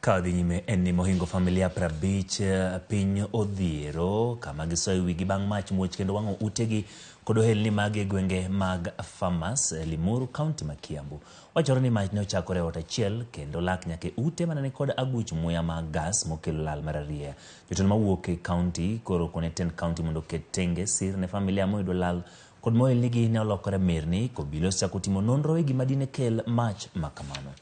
Ka wadhi nyime en ni mohingo familia 50 piny odhiero kama gisoyo wigi bang' mach muoch kendo wang'o utegi kod ohelni magi e gwenge mag Farmers, Limuru, kaunti ma Kiambu. Wachore ni mach ne ochakore e ot achiel kendo lak nyaka e ute mana ni kod aguch muya mag gas mokelo lal mar ariya. Jotelo mawuok e kaunti koro okone tend kaunti mondo oket tenge sir ne familia moyudo lal kod mohelnigi ne olokore mirni kobilo osechako timo nonro e gima dine kel mach ma kamano.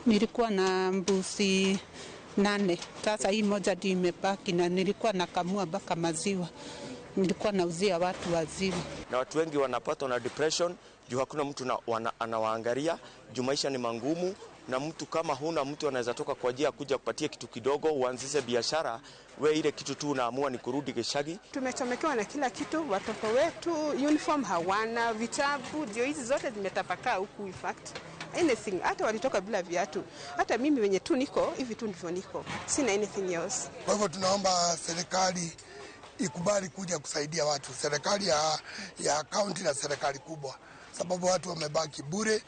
Nilikuwa na mbuzi 8, sasa hii moja ndio imebaki, na nilikuwa nakamua mpaka maziwa, nilikuwa nauzia watu waziwa. Na watu wengi wanapatwa na depression juu hakuna mtu anawaangalia, juu maisha ni mangumu, na mtu kama huna mtu anaweza toka kwa ajili ya kuja kupatia kitu kidogo uanzishe biashara, we ile kitu tu unaamua ni kurudi Gishagi. Tumechomekewa na kila kitu, watoto wetu uniform hawana, vitabu ndio hizi zote zimetapakaa huku, in fact anything, hata walitoka bila viatu. Hata mimi wenye tu niko hivi tu ndivyo niko, sina anything else. Kwa hivyo tunaomba serikali ikubali kuja kusaidia watu, serikali ya county na serikali kubwa, sababu watu wamebaki bure,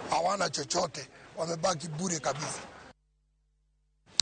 hawana chochote, wamebaki bure kabisa.